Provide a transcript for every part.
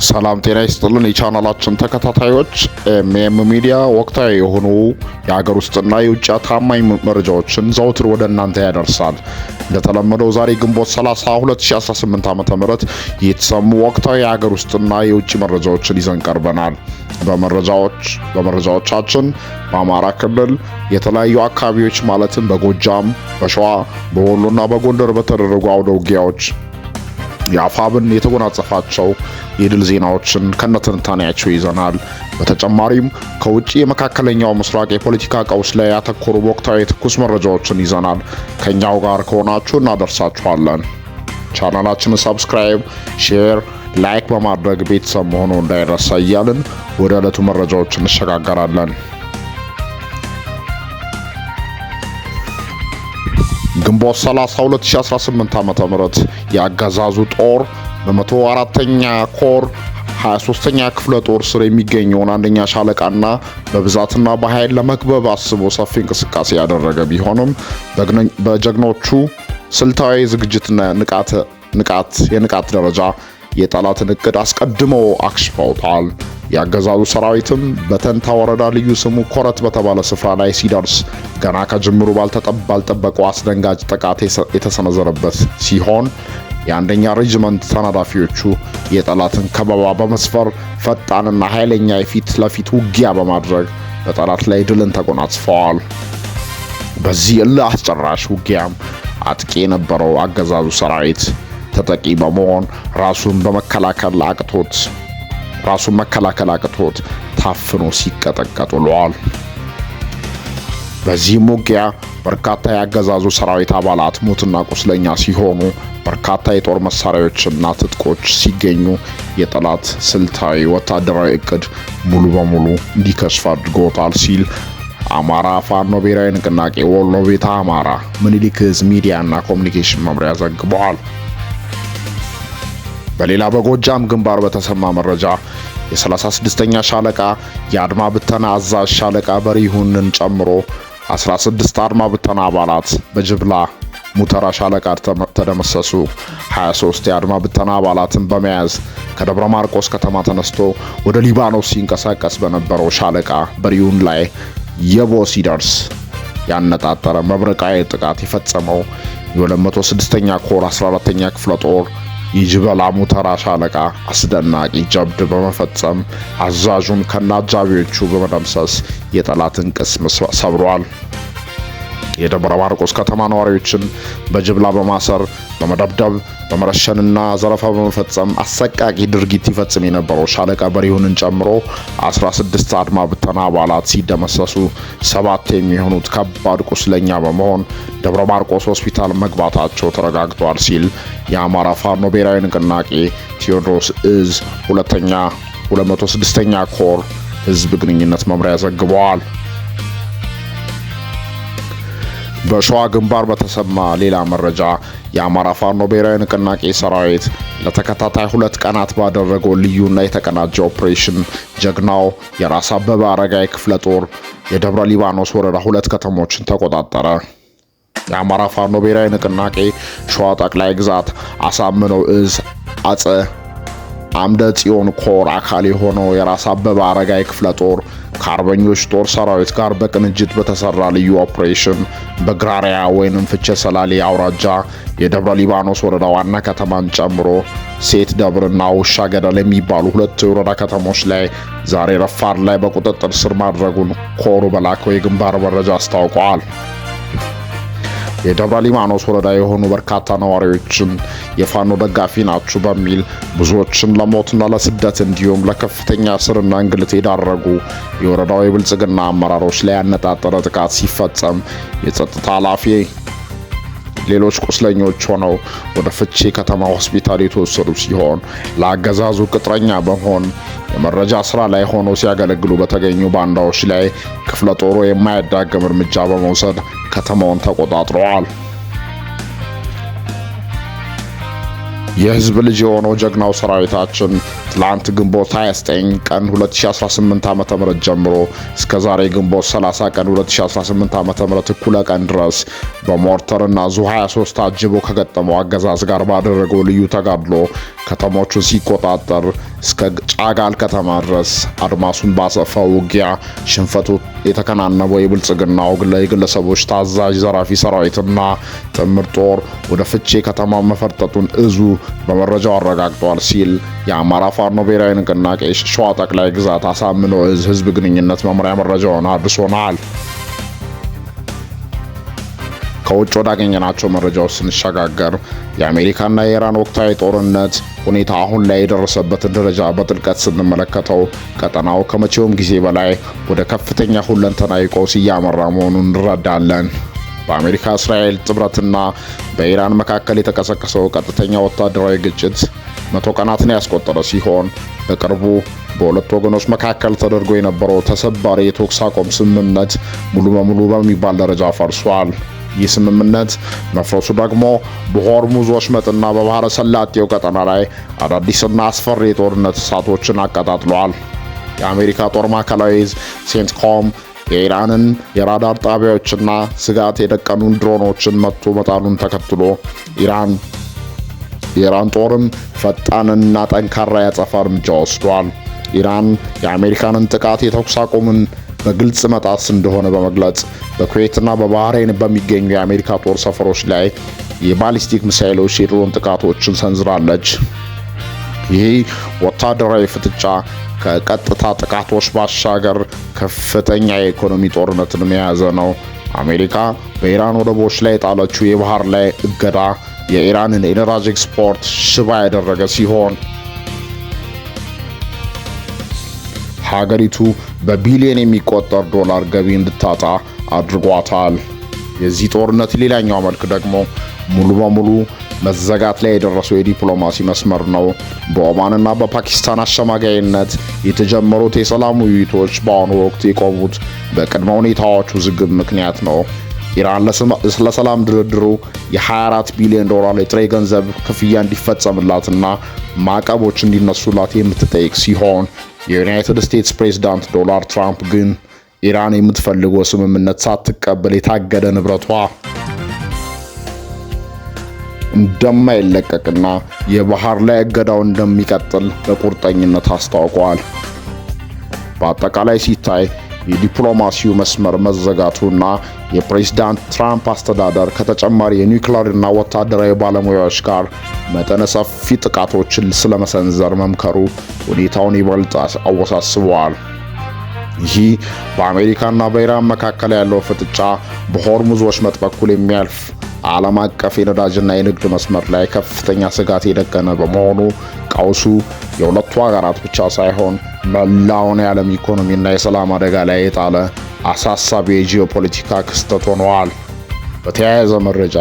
ሰላም ጤና ይስጥልን። የቻናላችን ተከታታዮች፣ ኤምኤም ሚዲያ ወቅታዊ የሆኑ የሀገር ውስጥና የውጭ ታማኝ መረጃዎችን ዘውትር ወደ እናንተ ያደርሳል። እንደተለመደው ዛሬ ግንቦት 30 2018 ዓ.ም የተሰሙ ወቅታዊ የሀገር ውስጥና የውጭ መረጃዎችን ይዘን ቀርበናል። በመረጃዎቻችን በአማራ ክልል የተለያዩ አካባቢዎች ማለትም በጎጃም፣ በሸዋ፣ በወሎና በጎንደር በተደረጉ አውደ ውጊያዎች የአፋብን የተጎናጸፋቸው የድል ዜናዎችን ከነትንታኔያቸው ይዘናል። በተጨማሪም ከውጭ የመካከለኛው ምስራቅ የፖለቲካ ቀውስ ላይ ያተኮሩ ወቅታዊ ትኩስ መረጃዎችን ይዘናል። ከኛው ጋር ከሆናችሁ እናደርሳችኋለን። ቻናላችንን subscribe፣ share፣ like በማድረግ ቤተሰብ መሆኑ እንዳይረሳ እያልን ወደ ዕለቱ መረጃዎች እንሸጋገራለን። ግንቦት 30 2018 ዓ.ም የአገዛዙ ጦር በ104ኛ ኮር 23ኛ ክፍለ ጦር ስር የሚገኘውን አንደኛ ሻለቃና በብዛትና በኃይል ለመክበብ አስቦ ሰፊ እንቅስቃሴ ያደረገ ቢሆንም በጀግኖቹ ስልታዊ ዝግጅትና ንቃት ንቃት የንቃት ደረጃ የጠላትን እቅድ አስቀድሞ አክሽፈውታል። የአገዛዙ ሰራዊትም በተንታ ወረዳ ልዩ ስሙ ኮረት በተባለ ስፍራ ላይ ሲደርስ ገና ከጅምሩ ባልጠበቀው አስደንጋጭ ጥቃት የተሰነዘረበት ሲሆን፣ የአንደኛ ሬጅመንት ተናዳፊዎቹ የጠላትን ከበባ በመስፈር ፈጣንና ኃይለኛ የፊት ለፊት ውጊያ በማድረግ በጠላት ላይ ድልን ተጎናጽፈዋል። በዚህ እልህ አስጨራሽ ውጊያም አጥቂ የነበረው አገዛዙ ሰራዊት ተጠቂ በመሆን ራሱን መከላከል አቅቶት ታፍኖ ሲቀጠቀጥ ውሏል። በዚህም ውጊያ በርካታ የአገዛዙ ሰራዊት አባላት ሙትና ቁስለኛ ሲሆኑ፣ በርካታ የጦር መሳሪያዎችና ትጥቆች ሲገኙ የጠላት ስልታዊ ወታደራዊ እቅድ ሙሉ በሙሉ እንዲከሽፍ አድርጎታል ሲል አማራ ፋኖ ብሔራዊ ንቅናቄ ወሎ ቤተ አማራ ምኒልክ ዕዝ ሚዲያና ኮሚኒኬሽን መምሪያ ዘግበዋል። በሌላ በጎጃም ግንባር በተሰማ መረጃ የ36ኛ ሻለቃ የአድማ ብተና አዛዥ ሻለቃ በሪሁንን ጨምሮ 16 አድማ ብተና አባላት በጅብላ ሙተራ ሻለቃ ተደመሰሱ። 23 የአድማ ብተና አባላትን በመያዝ ከደብረ ማርቆስ ከተማ ተነስቶ ወደ ሊባኖስ ሲንቀሳቀስ በነበረው ሻለቃ በሪሁን ላይ የቦ ሲደርስ ያነጣጠረ መብረቃዊ ጥቃት የፈጸመው የ206ኛ ኮር 14ኛ ክፍለ ጦር የጅበላ ሙተራ ሻለቃ አስደናቂ ጀብድ በመፈጸም አዛዡን ከነአጃቢዎቹ በመደምሰስ የጠላትን ቅስም ሰብሯል። የደብረ ማርቆስ ከተማ ነዋሪዎችን በጅምላ በማሰር፣ በመደብደብ፣ በመረሸንና ዘረፋ በመፈጸም አሰቃቂ ድርጊት ይፈጽም የነበረው ሻለቃ በሪሁንን ጨምሮ 16 አድማ ብተና አባላት ሲደመሰሱ፣ 7 የሚሆኑት ከባድ ቁስለኛ በመሆን ደብረ ማርቆስ ሆስፒታል መግባታቸው ተረጋግጧል ሲል የአማራ ፋኖ ብሔራዊ ንቅናቄ ቴዎድሮስ እዝ ሁለተኛ 206ኛ ኮር ህዝብ ግንኙነት መምሪያ ዘግበዋል። በሸዋ ግንባር በተሰማ ሌላ መረጃ የአማራ ፋኖ ብሔራዊ ንቅናቄ ሰራዊት ለተከታታይ 2 ቀናት ባደረገው ልዩና የተቀናጀ ኦፕሬሽን ጀግናው የራስ አበበ አረጋይ ክፍለ ጦር የደብረ ሊባኖስ ወረዳ 2 ከተሞችን ተቆጣጠረ። የአማራ ፋኖ ብሔራዊ ንቅናቄ ሸዋ ጠቅላይ ግዛት አሳምነው እዝ አጼ አምደ ጽዮን ኮር አካል የሆነው የራስ አበበ አረጋይ ክፍለ ጦር ከአርበኞች ጦር ሰራዊት ጋር በቅንጅት በተሰራ ልዩ ኦፕሬሽን በግራሪያ ወይንም ፍቼ ሰላሌ አውራጃ የደብረ ሊባኖስ ወረዳ ዋና ከተማን ጨምሮ ሴት ደብርና ውሻ ገደል የሚባሉ 2 የወረዳ ከተሞች ላይ ዛሬ ረፋድ ላይ በቁጥጥር ስር ማድረጉን ኮሩ በላከው የግንባር መረጃ አስታውቀዋል። የደብረ ሊባኖስ ወረዳ የሆኑ በርካታ ነዋሪዎችን የፋኖ ደጋፊ ናችሁ በሚል ብዙዎችን ለሞትና ለስደት እንዲሁም ለከፍተኛ እስርና እንግልት የዳረጉ የወረዳው የብልጽግና አመራሮች ላይ ያነጣጠረ ጥቃት ሲፈጸም፣ የጸጥታ ኃላፊ ሌሎች ቁስለኞች ሆነው ወደ ፍቼ ከተማ ሆስፒታል የተወሰዱ ሲሆን፣ ለአገዛዙ ቅጥረኛ በመሆን የመረጃ ስራ ላይ ሆነው ሲያገለግሉ በተገኙ ባንዳዎች ላይ ክፍለ ጦሩ የማያዳግም እርምጃ በመውሰድ ከተማውን ተቆጣጥረዋል። የህዝብ ልጅ የሆነው ጀግናው ሰራዊታችን ትላንት ግንቦት 29 ቀን 2018 ዓ.ም ጀምሮ እስከ ዛሬ ግንቦት 30 ቀን 2018 ዓ.ም እኩለ ቀን ድረስ በሞርተርና ዙ 23 ታጅቦ ከገጠመው አገዛዝ ጋር ባደረገው ልዩ ተጋድሎ ከተሞቹን ሲቆጣጠር እስከ ጫጋል ከተማ ድረስ አድማሱን ባሰፋው ውጊያ ሽንፈቱ የተከናነበው የብልጽግናው የግለሰቦች ታዛዥ ዘራፊ ሰራዊትና ጥምር ጦር ወደ ፍቼ ከተማ መፈርጠጡን እዙ በመረጃው አረጋግጧል ሲል የአማራ ፋኖ ብሔራዊ ንቅናቄ ሸዋ ጠቅላይ ግዛት አሳምነው እዝ ህዝብ ግንኙነት መምሪያ መረጃውን አድርሶናል። ከውጭ ወዳገኘናቸው መረጃዎች ስንሸጋገር የአሜሪካና የኢራን ወቅታዊ ጦርነት ሁኔታ አሁን ላይ የደረሰበትን ደረጃ በጥልቀት ስንመለከተው ቀጠናው ከመቼውም ጊዜ በላይ ወደ ከፍተኛ ሁለንተናዊ ቀውስ እያመራ መሆኑን እንረዳለን። በአሜሪካ እስራኤል ጥምረትና በኢራን መካከል የተቀሰቀሰው ቀጥተኛ ወታደራዊ ግጭት 100 ቀናትን ያስቆጠረ ሲሆን፣ በቅርቡ በሁለቱ ወገኖች መካከል ተደርጎ የነበረው ተሰባሪ የተኩስ አቁም ስምምነት ሙሉ በሙሉ በሚባል ደረጃ ፈርሷል። ይህ ስምምነት መፍረሱ ደግሞ በሆርሙዝ ወሽመጥና በባህረ ሰላጤው ቀጠና ላይ አዳዲስና አስፈሪ የጦርነት እሳቶችን አቀጣጥሏል። የአሜሪካ ጦር ማዕከላዊ እዝ ሴንትኮም የኢራንን የራዳር ጣቢያዎችና ስጋት የደቀኑ ድሮኖችን መትቶ መጣሉን ተከትሎ የኢራን ጦርም ፈጣንና ጠንካራ የአጸፋ እርምጃ ወስዷል። ኢራን የአሜሪካንን ጥቃት የተኩስ አቁምን በግልጽ መጣስ እንደሆነ በመግለጽ በኩዌትና በባህሬን በሚገኙ የአሜሪካ ጦር ሰፈሮች ላይ የባሊስቲክ ሚሳይሎች፣ የድሮን ጥቃቶችን ሰንዝራለች። ይህ ወታደራዊ ፍጥጫ ከቀጥታ ጥቃቶች ባሻገር ከፍተኛ የኢኮኖሚ ጦርነትን የያዘ ነው። አሜሪካ በኢራን ወደቦች ላይ የጣለችው የባህር ላይ እገዳ የኢራንን የነዳጅ ኤክስፖርት ሽባ ያደረገ ሲሆን፣ ሀገሪቱ በቢሊዮን የሚቆጠር ዶላር ገቢ እንድታጣ አድርጓታል። የዚህ ጦርነት ሌላኛው መልክ ደግሞ ሙሉ በሙሉ መዘጋት ላይ የደረሰው የዲፕሎማሲ መስመር ነው። በኦማንና በፓኪስታን አሸማጋይነት የተጀመሩት የሰላም ውይይቶች በአሁኑ ወቅት የቆሙት በቅድመ ሁኔታዎች ውዝግብ ምክንያት ነው። ኢራን ለሰላም ድርድሩ የ24 ቢሊዮን ዶላር የጥሬ ገንዘብ ክፍያ እንዲፈጸምላትና ማዕቀቦች እንዲነሱላት የምትጠይቅ ሲሆን፣ የዩናይትድ ስቴትስ ፕሬዝዳንት ዶናልድ ትራምፕ ግን ኢራን የምትፈልገው ስምምነት ሳትቀበል የታገደ ንብረቷ እንደማይለቀቅና የባህር ላይ እገዳው እንደሚቀጥል በቁርጠኝነት አስታውቀዋል። በአጠቃላይ ሲታይ የዲፕሎማሲው መስመር መዘጋቱና የፕሬዝዳንት ትራምፕ አስተዳደር ከተጨማሪ የኒውክሌርና ወታደራዊ ባለሙያዎች ጋር መጠነ ሰፊ ጥቃቶችን ስለመሰንዘር መምከሩ ሁኔታውን ይበልጥ አወሳስበዋል። ይህ በአሜሪካና በኢራን መካከል ያለው ፍጥጫ በሆርሙዝ ወሽመጥ በኩል የሚያልፍ ዓለም አቀፍ የነዳጅና የንግድ መስመር ላይ ከፍተኛ ስጋት የደቀነ በመሆኑ ቀውሱ የሁለቱ ሀገራት ብቻ ሳይሆን መላውን የዓለም ኢኮኖሚና የሰላም አደጋ ላይ የጣለ አሳሳቢ የጂኦፖለቲካ ክስተት ሆነዋል። በተያያዘ መረጃ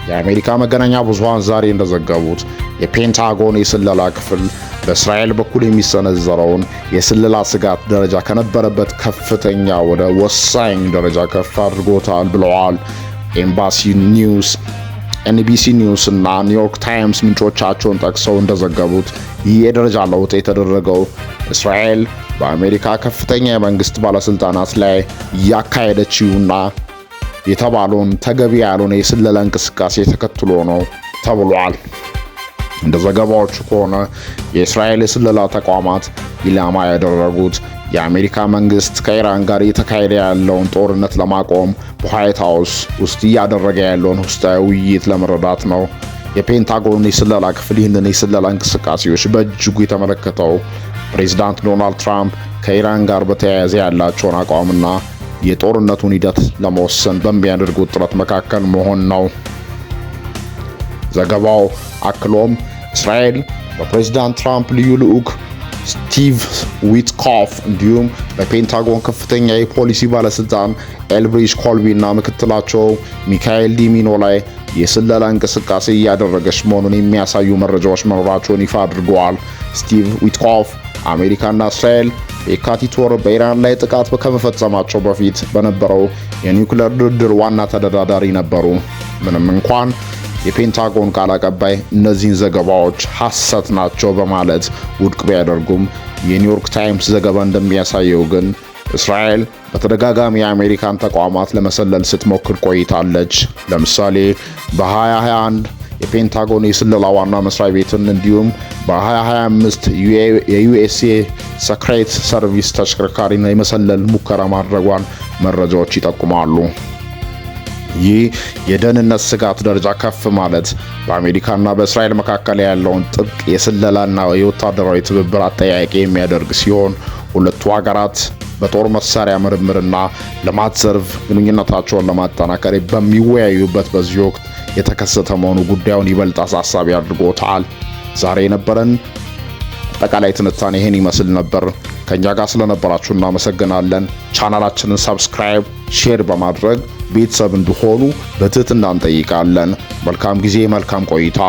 የአሜሪካ መገናኛ ብዙሃን ዛሬ እንደዘገቡት የፔንታጎን የስለላ ክፍል በእስራኤል በኩል የሚሰነዘረውን የስለላ ስጋት ደረጃ ከነበረበት ከፍተኛ ወደ ወሳኝ ደረጃ ከፍ አድርጎታል ብለዋል። ኤምባሲ ኒውስ፣ ኤንቢሲ ኒውስ እና ኒውዮርክ ታይምስ ምንጮቻቸውን ጠቅሰው እንደዘገቡት ይህ የደረጃ ለውጥ የተደረገው እስራኤል በአሜሪካ ከፍተኛ የመንግስት ባለስልጣናት ላይ እያካሄደችውና የተባለውን ተገቢ ያልሆነ የስለላ እንቅስቃሴ ተከትሎ ነው ተብሏል። እንደ ዘገባዎቹ ከሆነ የእስራኤል የስለላ ተቋማት ኢላማ ያደረጉት የአሜሪካ መንግስት ከኢራን ጋር እየተካሄደ ያለውን ጦርነት ለማቆም በዋይት ሀውስ ውስጥ እያደረገ ያለውን ውስጣዊ ውይይት ለመረዳት ነው። የፔንታጎን የስለላ ክፍል ይህንን የስለላ እንቅስቃሴዎች በእጅጉ የተመለከተው ፕሬዚዳንት ዶናልድ ትራምፕ ከኢራን ጋር በተያያዘ ያላቸውን አቋምና የጦርነቱን ሂደት ለመወሰን በሚያደርጉት ጥረት መካከል መሆን ነው። ዘገባው አክሎም እስራኤል በፕሬዚዳንት ትራምፕ ልዩ ልዑክ ስቲቭ ዊትኮፍ እንዲሁም በፔንታጎን ከፍተኛ የፖሊሲ ባለስልጣን ኤልብሪጅ ኮልቢ እና ምክትላቸው ሚካኤል ዲሚኖ ላይ የስለላ እንቅስቃሴ እያደረገች መሆኑን የሚያሳዩ መረጃዎች መኖራቸውን ይፋ አድርገዋል። ስቲቭ ዊትኮፍ አሜሪካና እስራኤል በየካቲት ወር በኢራን ላይ ጥቃት ከመፈጸማቸው በፊት በነበረው የኒውክሌር ድርድር ዋና ተደራዳሪ ነበሩ። ምንም እንኳን የፔንታጎን ቃል አቀባይ እነዚህን ዘገባዎች ሐሰት ናቸው በማለት ውድቅ ቢያደርጉም፣ የኒውዮርክ ታይምስ ዘገባ እንደሚያሳየው ግን እስራኤል በተደጋጋሚ የአሜሪካን ተቋማት ለመሰለል ስትሞክር ቆይታለች። ለምሳሌ በ2021 የፔንታጎን የስለላ ዋና መስሪያ ቤትን እንዲሁም በ2025 የ USA Secret Service ተሽከርካሪን የመሰለል ሙከራ ማድረጓን መረጃዎች ይጠቁማሉ። ይህ የደህንነት ስጋት ደረጃ ከፍ ማለት በአሜሪካና በእስራኤል መካከል ያለውን ጥብቅ የስለላና የወታደራዊ ትብብር አጠያያቂ የሚያደርግ ሲሆን፣ ሁለቱ ሀገራት በጦር መሳሪያ ምርምርና ልማት ዘርፍ ግንኙነታቸውን ለማጠናከር በሚወያዩበት በዚህ ወቅት የተከሰተ መሆኑ ጉዳዩን ይበልጥ አሳሳቢ አድርጎታል። ዛሬ የነበረን አጠቃላይ ትንታኔ ይህን ይመስል ነበር። ከእኛ ጋር ስለነበራችሁ እናመሰግናለን። ቻናላችንን subscribe፣ share በማድረግ ቤተሰብ እንዲሆኑ በትህትና እንጠይቃለን። መልካም ጊዜ፣ መልካም ቆይታ።